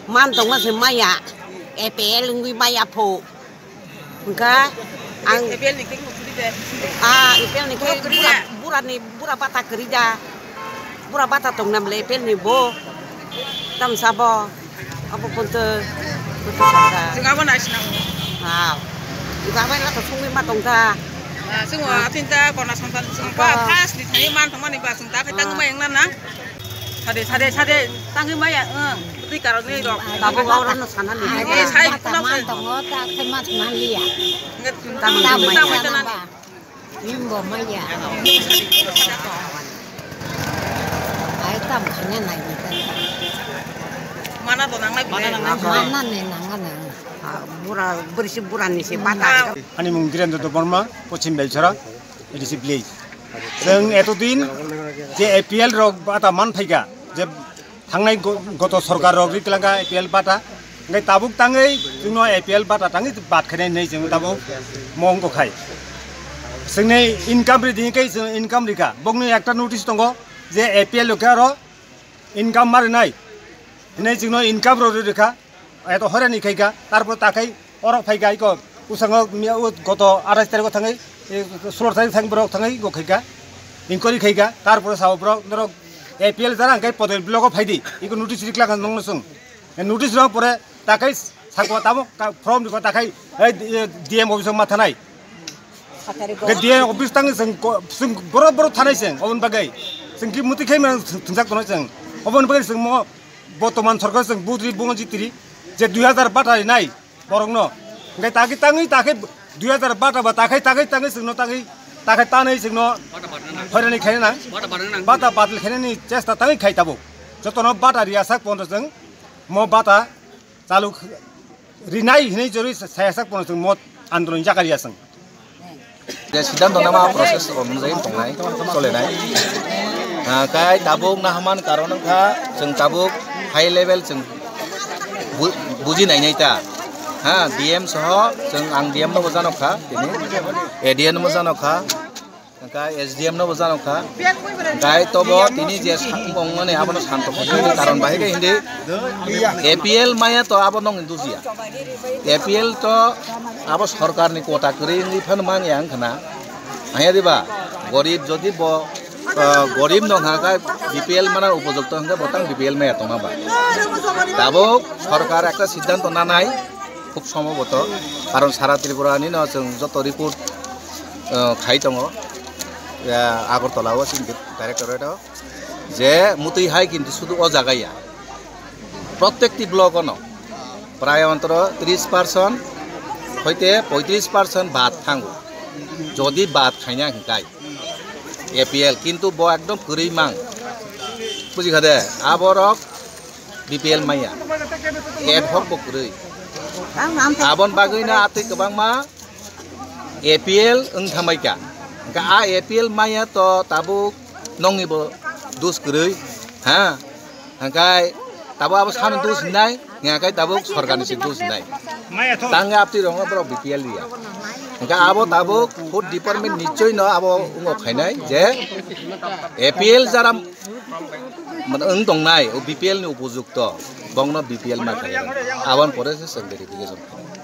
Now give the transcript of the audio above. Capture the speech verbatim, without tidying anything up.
Man tongma se maya, A P L wngwi maya pho. Hwnkha ang A P L ni khe kok suri de. Ah, A P L ni khe kok suri bura, de. Bura ni, bura bata kwrwi da. Bura bata tong nam le A P L ni bo. Tam sabo. Abo kuntu, kuntu saka. Chwng abo nai sinang. Ha. Iba bai la to sungwi ma tong ta. Ah, chwng o atin ta kona songtan chwng pa first ni thani man tong mani ba chwng ta khai tang ma yang na na. Sade, sade, sade, tangwi maya, ang. Twi karok ni rok. Tabuk oro no sana ni. Ai, sai bata man tongo, ta khai mas man liya. Nge, tangwi maya. Tangwi maya. Imbo maya. Ai, tam khanya nai ni ta. Mana to nang nai. Mana nang nai. Mana ni nang nai. Ah, bura, berisi bura ni se bata. Ani mung Dhirendra Debbarma, Pochim Belchara, A D C village. Chwng etodin je A P L rok bata man phaikha, je thangnai go-, goto sorkar rok ri twlangkha A P L bata, hwnkhe tabuk tangwi chwngno A P L bata tangwi bat khainai hinwi chwng tabuk mong kok khai. Chwngni income ri di hwnkhe chwng income rikha, bokni ekta notice tongo je A P L rokhe aro income ma rinai hinwi chwngno income rok ri rikha. Eto horani khaikha, tarpor takhai oro phaikha, iko usango miya o goto athais tarikh o thangwi, e, solo tarikh thang borok thangwi iko khaikha, inquiry khaikha, tarpore sao borok norok A P L jara hwnkhe Podel block o phaidi, iko notice rikla kha nongno chwng. E, notice rok pore takhai sakwa tamo ka-, form rikha takhai, e, D M office o ma thanai. Hwnkhe D M office tangwi chwng ko-, chwng borok borok thanai chwng, oboni bagwi chwng ki muti khai mano thwngjak tongo chwng, oboni bagwi chwng mo Botoman sorkar chwng budri bungo jitiri je dui hazar bata rinai borokno. Hwnkhe tagwi tangwi takhai dui hazar bata ba takhai tagwi tangwi chwngno tagwi takhai tanwi chwngno horani khaina nang. Bata batil khainani chesta tangwi khai tabuk. Jotono bata riyasak pono chwng mo bata chaluk rinai hinwi jorwi sayasak pono chwng mo andolon jakariya chwng. Je siddhanto nama process onujai tongnai, solenai. Ah, kai tabuk nahaman karon wngkha, chwng tabuk high level chwng bu-, buji nainai ta. Ha, D M soho chwng ang D M no bo janokha, tini A D M no bo janokha, hwnkhe S D M no bo janokha. Hwnkhe tobo tini je sa-, wngmani abono santo khaimani karon bahai khe hindi A P L maya to abo nong hindu sia. A P L to abo sorkar ni kota kwrwi wngwi phano manya wngkha na. Hanya diba gorib jodi bo, ah, gorib no hwnkha khe B P L mana upojukto hwnkhe bo tang B P L maya tongna ba. Tabuk sorkar ekta siddhanto nanai khub somboboto, karon sara Tripura ni no chwng joto report, ah, khai tongo, ah, Agartala o chini directorate o. Je mutwi hai kintu sudu o jaga ya, prottekti block ono prai ontoro tris percent hoite poitris percent bad thango, jodi bad khaina hinkai A P L, kintu bo ekdom kwrwi mang, buji kha de, aborok B P L maya, ad hoc bo kwrwi, abon bagwi no atwi kwbangma A P L wng thambai ka. Hwnkhe a A P L maya to tabuk nongni bo dus kwrwi, ha? Hwnkhe Tabuk abo sano dos hinai, hingkha khe tabuk sorkarni se dos hinai. Tangwi aptwi rokno borok B P L ya. Hingkha abo tabuk food department nichoi no abo wngok khainai je A P L jara wng tongnai o B P L ni upojukto bongno B P L ma khainai. Aboni pore se chwng verification khainai.